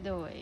ໂດຍ.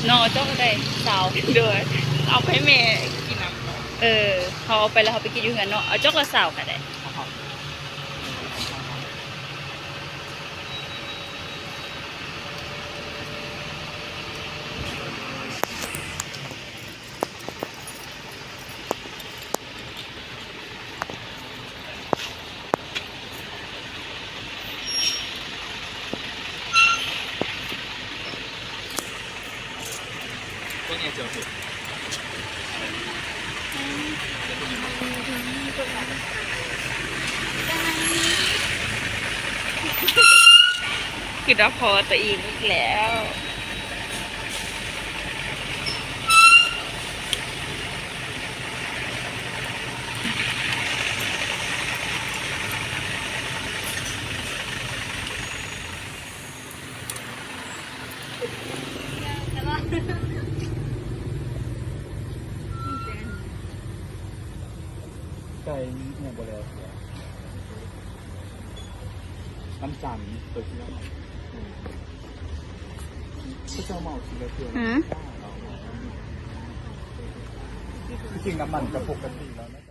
ເນາະ ເຈົ້າກໍໄດ້ຊາວ ໂດຍ ເອົາໄປໃຫ້ແມ່ກິນນຳ. ເອີ ເຮົາເອົາໄປແລ້ວເຮົາໄປກິນຢູ່ເຮືອນເນາະ ເອົາຈອກລະຊາວກໍໄດ້. ຄິດວ່າພໍຕົວເອງອີກແລ້ວ. ໄກ່ຍັງບໍ່ແລ້ວເທື່ອ ມັນສັ່ນ ຕົວທີ່ເຮົາ ເຂົາເຈົ້າເໝົາທີລະເທື່ອ. ອືມ ທີ່ຈິງນ້ຳມັນກໍປົກກະຕິແລ້ວນະ.